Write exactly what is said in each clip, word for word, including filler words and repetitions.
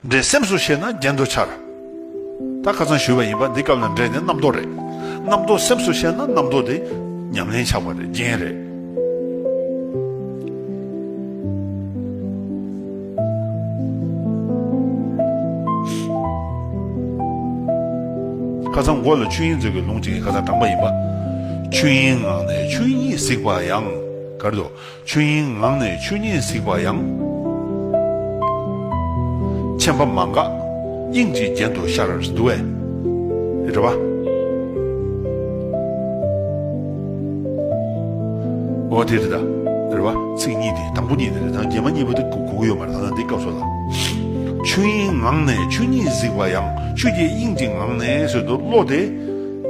འདྲེ་སེམས་སུ་ཤེས་ན་རྒྱན་དུ་འཆར། ད་ཁ་སང་ཞུས་པ་ཡིན་པ་འདི་སྐབས་ལ་འདྲེ་ནི་རྣམ་རྟོག་རེད། རྣམ་རྟོག་སེམས་སུ་ཤེས་ན་རྣམ་རྟོག་དེ་ཉམས་ལེན་ཆགས་པ་རེད། རྒྱན་རེད། ཁ་སང་མགོ་ལ་ཆོས་དབྱིངས་མཛོད་ཀྱི་ལུང་གཅིག་གི་ཁ་སང་དྲངས་པ་ཡིན་པ། ཆོས་དབྱིངས་ངང་ནས་ཆོས་ཉིད་གཟིགས་པ་ཡང་། ག་རེ་འདུག་ཆོས་དབྱིངས་ངང་ནས་ཆོས་ཉིད་གཟིགས་པ་ཡང་། མཁྱེན་པ་མ་འགགས་དབྱིངས་ཀྱི་རྒྱན་དུ་ཤར་འདུག་བས། རེད་པ། འོ་དེ་རེད་ད། རེད་པ། ཚིག་གཉིས་དེ་དང་པོ་གཉིས་དེ་རེད། ད་རྗེས་མ་གཉིས་པོ་དེ་གོ་གི་ཡོད་མ་རེད། ད་ལྟ་འདི་སྐབས་སུ་ལ། ཆོས་དབྱིངས་ངང་ནས་ཆོས་ཉིད་གཟིགས་པ་ཡང་། ཆོས་ཀྱི་དབྱིངས་ཀྱི་ངང་ནས་ཟེར་དུས་བློ་དེ།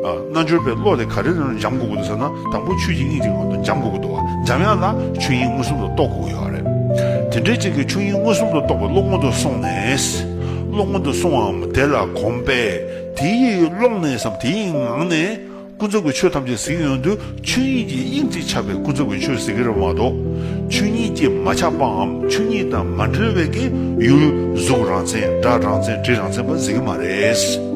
རྣལ་འབྱོར་པའི་བློ་དེ་ག་རེ་ལ་འཇམ་དགོས་ཀྱི་འདུག་ཟེར་ན། དང་པོ་ཆོས་ཀྱི་དབྱིངས་ཀྱི་ངང་དུ་འཇམ་དགོས་ཀྱི་འདུག་བ། འཇམ་ཡག་ལ་ཆོས་དབྱིངས་མངོན་སུམ་དུ་རྟོགས་དགོས་ཀྱི་ཡོད་རེད། དེ་འདྲའི་ཅིག་གི་ཆོས་དབྱིངས་མངོན་སུམ་དུ་རྟོགས་པའི་བློ་སྔོན་དུ་སོང་ནས། བློ་སྔོན་དུ་སོང་བའམ་དེ་ལ་གོམས་པས་དེ་ཡི་ཀློང་ནས་སམ་དེ་ཡི་ངང་ནས་ཀུན་རྫོབ་ཀྱི་ཆོས་ཐམས་ཅད་གཟིགས་ཡོང་དུས་ཆོས་ཉིད་ཀྱི་དབྱིངས་ཀྱིས་ཁྱབ་པའི་ཀུན་རྫོབ་ཀྱི་ཆོས་གཟིགས་ཀྱི་རེད་མ་གཏོགས། ཆོས་ཉིད་ཀྱིས་མ་ཁྱབ་པའམ་ཆོས་ཉིད་དང་མ་འབྲེལ་བའི་གི་ཡུལ་གཟུགས་རང་མཚན་སྒྲ་རང་མཚན་དྲི་རང་མཚན་པ་གཟིགས་ཀྱི་མ་རེད།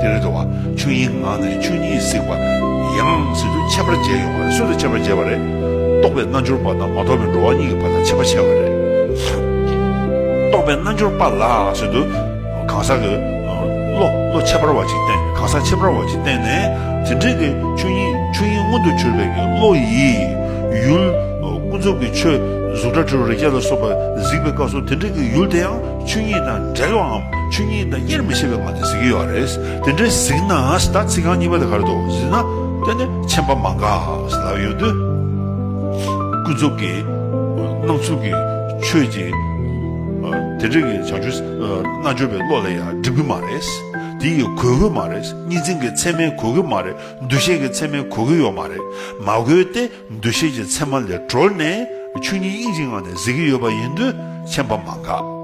དེ་རེད་དོ། ཆོས་དབྱིངས་ངང་ནས་ཆོས་ཉིད་གཟིགས་པ་ཡང་ཟེར་དུས་ཁྱད་པར་འབྱེད་ཡོང་བ་རེད། སུ་དང་ཁྱད་པར་འབྱེད་པ་རེད། རྟོགས་པའི་རྣལ་འབྱོར་པ་དང་མ་རྟོགས་པའི་འགྲོ་བ་གཉིས་ཀྱི་བར་ལ་ཁྱད་པར་འབྱེད་པ་རེད། རྟོགས་པའི་རྣལ་འབྱོར་པ་ལ་ཟེར་དུས་གང་ཟག་གི་བློ་བློ་ཁྱད་པར་བ་ཅིག་བསྟན། གང་ཟག་ཁྱད་པར་བ་ཅིག་བསྟན་ནས་དེ་འདྲའི་གི་ཆོས་ཉིད་ཆོས་དབྱིངས་མངོན་དུ་གྱུར་པའི་གི་བློ་ཡིས་ཡུལ་ཀུན་རྫོབ་ཀྱི་ཆོས་གཟུགས་སྒྲ་དྲི་རོ་རེག་བྱ་ལ་སོགས་པ་གཟིགས་པའི་སྐབས་སུ་དེ་འདྲའི་གི་ཡུལ་དེ་ཡང་ཆོས་ཉིད་དང་འབྲེལ་བའམ་ཆོས་ཉིད་དང་དབྱེར་མི་ཕྱེད་པའི་ངང་ནས་གཟིགས་ཀྱི་ཡོད་རེད། དེ་འདྲའི་གཟིགས་ན་ད་ཚིག་རྐང་གཉིས་པ་དེ་ག་རེ་འདུག་ཟེར་ན། དེ་ནི་མཁྱེན་པ་མ་འགགས་ལབ་ཡོང་དུས། ཀུན་རྫོབ་ཀྱི་སྣང་ཚུལ་གྱི་ཆོས་ཀྱི་དེ་འདྲའི་གི་བྱང་ཆུབ་རྣལ་འབྱོར་པའི་བློ་ལ་ཡང་འགྲིག་གི་མ་རེད། དེ་ཡི་གོ་གི་མ་རེད། གཉིས་འཛིན་གྱི་མཚན་མས་གོ་གི་མ་རེད། འདུ་ཤེས་ཀྱི་མཚན་མས་གོ་གི་ཡོད་མ་རེད། མ་གོས་ཏེ། འདུ་ཤེས་ཀྱི་མཚན་མ་ལས་གྲོལ་ནས་ཆོས་ཉིད་དབྱིངས་ཀྱི་ངང་ནས་གཟིགས་ཀྱི་ཡོད་པ་ཡིན་དུས་མཁྱེན་པ་མ་འགགས།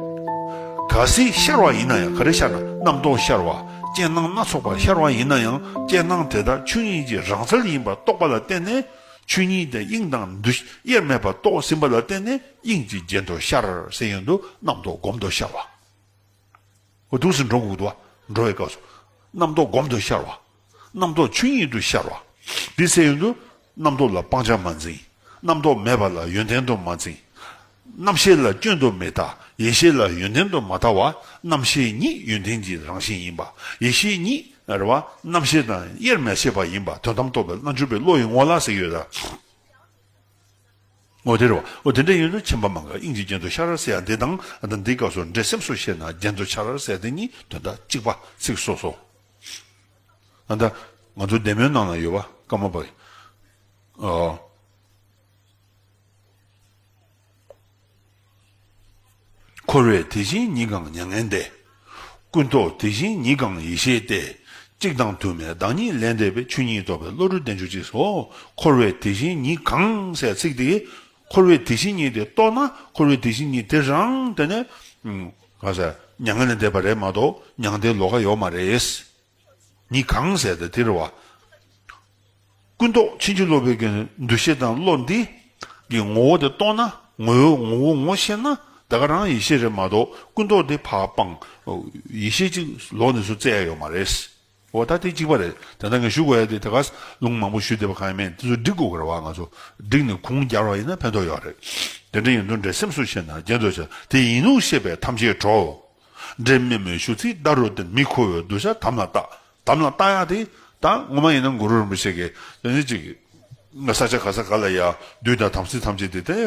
གལ་སྲིད་ཤར་བ་ཡིན་ན་ཡང་། ག་རེ་ཤར་ན། རྣམ་རྟོག་ཤར་བ། རྐྱེན་སྣང་སྣ་ཚོགས་པ་ཤར་བ་ཡིན་ན་ཡང་། རྐྱེན་སྣང་དེ་དག་ཆོས་ཉིད་ཀྱི་རང་རྩལ་ཡིན་པར་རྟོགས་པ་ལ་བརྟེན་ནས། ཆོས་ཉིད་དེ་དབྱིངས་དང་འདུ་དབྱེར་མེད་པར་རྟོགས་ཟིན་པ་ལ་བརྟེན་ནས་དབྱིངས་ཀྱི་རྒྱན་དུ་ཤར་ཟེར་ཡོང་དུས་རྣམ་རྟོག་སྒོམ་དུ་ཤར་བ། འོ་འདུག་སེ་འགྲོ་དགོས་འདུག་བ། འགྲོ་བའི་སྐབས་སུ། རྣམ་རྟོག་སྒོམ་དུ་ཤར་བ། རྣམ་རྟོག་ཆོས་ཉིད་དུ་ཤར་བ། འདི་ཟེར་ཡོང་དུས་རྣམ་རྟོག་ལ་སྤང་བྱ་མ་འཛིན། རྣམ་རྟོག་མེད་པ་ལ་ཡོན་ཏན་དུ་མ་འཛིན། རྣམ་ཤེས་ལ་སྐྱོན་དུ་མི་ལྟ། ཡེ་ཤེས་ལ་ཡོན་ཏན་དུ་མ་ལྟ་བར་རྣམ་ཤེས་ཉིད་ཡོན་ཏན་གྱི་རང་བཞིན་ཡིན་པ། ཡེ་ཤེས་ཉིད་རེད་བ། རྣམ་ཤེས་དང་དབྱེར་མི་ཕྱེད་པ་ཡིན་པ། དོན་དམ་རྟོགས་པའི་རྣལ་འབྱོར་པའི་བློ་ཡི་ངོ་ལ་ཟེར་གྱི་ཡོད་ལ། འོ་དེ་རེད་བ། འོ་དེ་འདྲ་ཡིན་དུས་མཁྱེན་པ་མ་འགགས་དབྱིངས་ཀྱི་རྒྱན་དུ་ཤར་ཟེར་ཡ་འདི་དང་། ད་འདིའི་སྐབས་སུ་འདྲེ་སེམས་སུ་ཤེས་ན་རྒྱན་དུ་འཆར་ཟེར་ཡ་དེ་གཉིས་དོན་དག་གཅིག་པ་ཚིག་སོ་སོ། ད་ལྟ་ང་ཚོ་བདེ་སྨོན་ནང་ལ་ཡོད་བ། ཀརྨ་པ། ཨོ། འཁོར་བའི་དེ་བཞིན་ཉིད་གང་མྱ་ངན་འདས། ཀུན་རྟོག་དེ་བཞིན་ཉིད་གང་ཡེ་ཤེས་ཏེ། གཅིག་དང་དུ་མའི་བདག་ཉིད་ལས་འདས་པའི། ཆོས་ཉིད་རྟོགས་པའི་བློ་གྲོས་ལྡན་གྱུར་ཅིག། སོ། འཁོར་བའི་དེ་བཞིན་ཉིད་གང་ཟེར་ཚིག་དེ། འཁོར་བའི་དེ་བཞིན་ཉིད་དེ་རྟོགས་ན། འཁོར་བའི་དེ་བཞིན་ཉིད་དེ་རང་དེ་ནས། ག་ཟེར། མྱ་ངན་ལས་འདས་པ་རེད་མ་གཏོགས་མྱང་འདས་ལོགས་ཀ་ཡོད་མ་རེད། ཉིད་གང་ཟེར་དེ་དེ་རེད་བ། ཀུན་རྟོག་ཕྱིན་ཅི་ལོག་པའི་གི་འདུ་ཤེས་དང་བློ་འདི་གི་ངོ་བོ་དེ་རྟོགས་ན། ངོ་བོ་ངོ་བོ་ངོ་ཤེས་ན་ད་ག་རང་ཡེ་ཤེས་རེད་མ་གཏོགས་ཀུན་རྟོག་དེ་ཕར་སྤངས། ཡེ་ཤེས་གཅིག་ལོགས་ནས་སུ་བཙལ་ཡ་ཡོད་མ་རེད། འོ་ད་དེ་གཅིག་པ་རེད། དེ་འདྲ་ངས་ཞུ་དགོས་ཡ་དེ་ད་ག་ལུང་མང་པོ་ཞུས་བསྡད་པ་གང་ཡིན་མིན་དེ་ཚོ་འགྲིག་དགོས་ཀྱི་རེད་བ། ང་ཚོ་འགྲིག་ནས་གུང་རྒྱལ་བ་ཡིན་ན་ཕན་ཐོགས་ཡོད་རེད། དེ་འདྲ་ཡིན་དུས་འདྲེ་སེམས་སུ་ཤེས་ན་རྒྱན་དུ་ཤར། དེ་ཡིན་ལུགས་ཤེས་པས་ཐམས་ཅད་གྲོལ། འདྲེ་སྨན་མོའི་ཞུ་ཚིག་བརྡ་རུ་བསྟན། མི་འཁོར་བའི་གདུལ་བྱ་དམ་ལ་བཏགས། དམ་ལ་བཏགས་ཡ་དེ་ད་ངོ་མ་ཡིན་ན་གུ་རུ་རིན་པོ་ཆེ་གིས་དེ་ནི་ཅིག་ས་ཆ་ག་ས་ག་ལ་ཡ་བདུད་དང་དམ་སྲི་ཐམས་ཅད་དེ་དེ་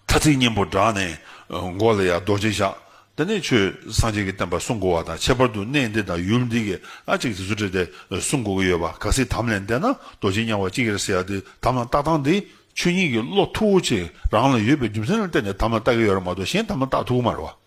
ཐ་ཚིག་སྙན་པོ་བསྒྲགས་ནས་མགོ་ལ་ཡ་རྡོ་རྗེ་བཞག། དེ་ནས་ཆོས་སངས་རྒྱས་ཀྱི་བསྟན་པ་སྲུང་དགོས་བ་དང་། ཁྱད་པར་དུ་གནས་འདི་དང་ཡུལ་འདི་གི་ཨ་ཅིག་དེ་ཚོ་བྲིས་ཏེ་སྲུང་དགོས་ཀྱི་ཡོད་པ། གལ་སྲིད་དམ་ལས་འདས་ན་རྡོ་རྗེ་དམྱལ་བ་སྐྱེ་གི་རེད་ཟེར་ཡ་དེ་དམ་ལ་བཏགས་སྟངས་དེ་ཆོས་ཉིད་ཀྱི་བློ་མཐུ་བོ་ཆེ་རང་ལ་ཡོད་པའི་རྒྱུ་མཚན་ལ་བརྟེན་ནས་དམ་ལ་བཏགས་ཀྱི་ཡོད་རེད་མ་གཏོགས་གཞན་དམ་ལ་བཏགས་ཐུབ་ཀྱི་མ་རེད་བ།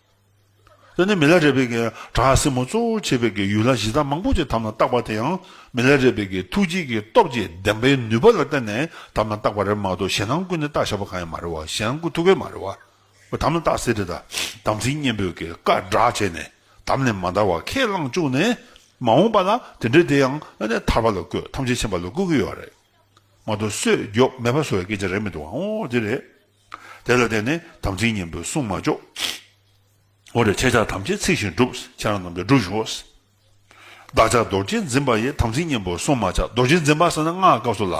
དེ་ནས་མི་ལ་རས་པའི་གི་བྲག་སྲིན་མོ་གཙོ་བོ་བྱས་པའི་གི་ཡུལ་ལྷ་གཞི་བདག་མང་པོ་ཅིག་དམ་ལ་བཏགས་པ་དེ་ཡང་མི་ལ་རས་པའི་གི་ཐུགས་རྗེ་གི་སྟོབས་ཀྱི་བདེན་པའི་ནུས་པ་ལ་བརྟེན་ནས་དམ་ལ་བཏགས་པ་རེད་མ་གཏོགས་ཞེད་སྣང་ཀུན་ནས་བཏགས་བཞག་པ་གང་ཡང་མ་རེད་བ། ཞེད་སྣང་ཀུན་ཐུག་གི་མ་རེད་བ། དམ་ལ་བཏགས་ཟེར་དེ་དང་དམ་ཚིག་གཉེན་པོའི་གི་བཀའ་བསྒྲགས་བྱས་ནས་དམ་ལས་མ་འདའ་བར་ཁས་བླངས་བཅུག་ནས་མ་འོངས་པ་ལ་དེ་འདྲའི་དེ་ཡང་ཨ་ནི་ཐར་པ་ལ་བཀོད། ཐམས་ཅད་མཁྱེན་པ་ལ་བཀོད་ཀྱི་ཡོད་རེད་མ་གཏོགས་སོས་རྒྱོབ་མེད་པ་བཟོ་བའི་སྐད་ཆ་རེད་མི་འདུག་བ། འོ་དེ་རེད། དེ་ལ་བརྟེན་ནས་དམ་ཚིག་གཉེན་པོས་བསྲུང་མ་བཅུག། འོ་རེད། ཁྱེད་ཅག་ཐམས་ཅད་ཚིག་བཞིན་སྒྲུབ། ཁྱེད་རང་རྣམས་ཀྱིས་སྒྲུབ་ཤོག། བདག་ཅག་རྡོ་རྗེ་འཛིན་པ་ཡི། དམ་ཚིག་གཉེན་པོ་སྲུང་མ་བྱ། རྡོ་རྗེ་འཛིན་པ་ཟེར་ན་སྔགས་སྐབས་སུ་ལ།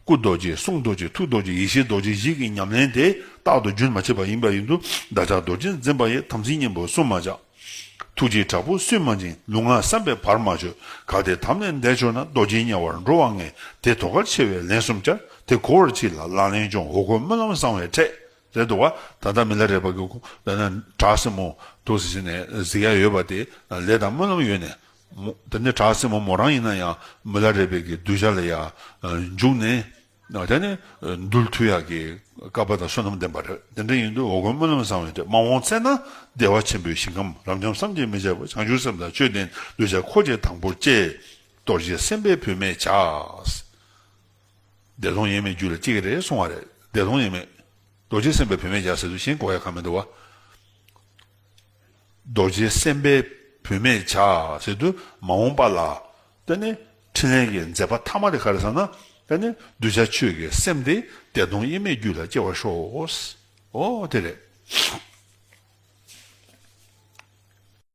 སྐུ་རྡོ་རྗེ། གསུང་རྡོ་རྗེ། ཐུགས་རྡོ་རྗེ། ཡེ་ཤེས་རྡོ་རྗེ་བཞི་གི་ཉམས་ལེན་དེ་རྟག་ཏུ་རྒྱུན་མ་ཆད་པ་ཡིན་པ་ཡིན་དུས། བདག་ཅག་རྡོ་རྗེ་འཛིན་པ་ཡི། དམ་ཚིག་གཉེན་པོ་སྲུང་མ་བྱ། ཐུགས་རྗེའི་དྲག་པོས་སུན་མ་འབྱིན། ལུས་ངག་བསམ་པས་བར་མ་ཆོད། གལ་ཏེ་དམ་ལས་འདས་ཆོག་ན། རྡོ་རྗེ་དམྱལ་བར་འགྲོ་བར་ངེས། དེ་དོ་གལ་ཆེ་བས་ལན་གསུམ་སྦྱར། དེ་གོ་བར་གྱིས་ལ་ལག་ལེན་སྦྱོངས། འོ་སྐོལ་སྨོན་ལམ་གསང་བའི་ཕྲད། རེད་འདུག་བ། ད་ལྟ་མི་ལ་རས་པ་གི་ཁོ་ད་ནི་བྲག་སྲིན་མོ་འདུག་ཟེར་ནས་གཟིགས་ཡ་ཡོད་པ་དེ་ལས་དང་སྨོན་ལམ་ཡོད་ནས། མོ་ད་ནི་བྲག་སྲིན་མོ་མོ་རང་ཡིན་ན་ཡང་མི་ལ་རས་པའི་གི་གདུལ་བྱ་ལ་ཡ་འཇུག་ནས་ད་ནི་འདུལ་ཐུབ་ཡ་གི་བསྐལ་པ་དང་བསོད་ནམས་ལྡན་པ་རེད། དེ་འདྲ་ཡིན་དུས་འོ་སྐོལ་སྨོན་ལམ་གསང་བའི་ཕྲད། མ་འོངས་ཚེ་ན་བདེ་བ་ཆེན་པོའི་ཞིང་ཁམས། རབ་འབྱམས་སངས་རྒྱས་མི་ཕྱེད་པ། བྱང་ཆུབ་སེམས་དང་ཆོས་ལྡན་གདུལ་བྱ་འཁོར་བཅས་དང་པོར་སྐྱེ། རྡོ་རྗེ་སེམས་དཔའི་བུད་མེད་བྱ། བདེ་སྟོང་དབྱེར་མེད་རྒྱུད་ལ་སྐྱེ་གི་རེད་གསུང་བ་རེད། བདེ་སྟོང་དབྱེར་མེད། རྡོ་རྗེ་སེམས་དཔའི་བུད་མེད་བྱ་ཟེར་དུས་གཞན་གོ་ཡ་གང་མི་འདུག་བ། རྡོ་རྗེ་སེམས་དཔའི་བུད་མེད་བྱ་ཟེར་དུས་མ་འོངས་པ་ལ། དེ་ནི་འཕྲིན་ལས་ཀྱི་མཛད་པ་ཐ་མ་དེ་ག་རེ་ཟེར་ན། དེ་ནི་གདུལ་བྱ་ཆོས་ཀྱི་སེམས་དེ་བདེ་སྟོང་དབྱེར་མེད་རྒྱུད་ལ་སྐྱེ་བར་ཤོག། ཨོ་དེ་རེད།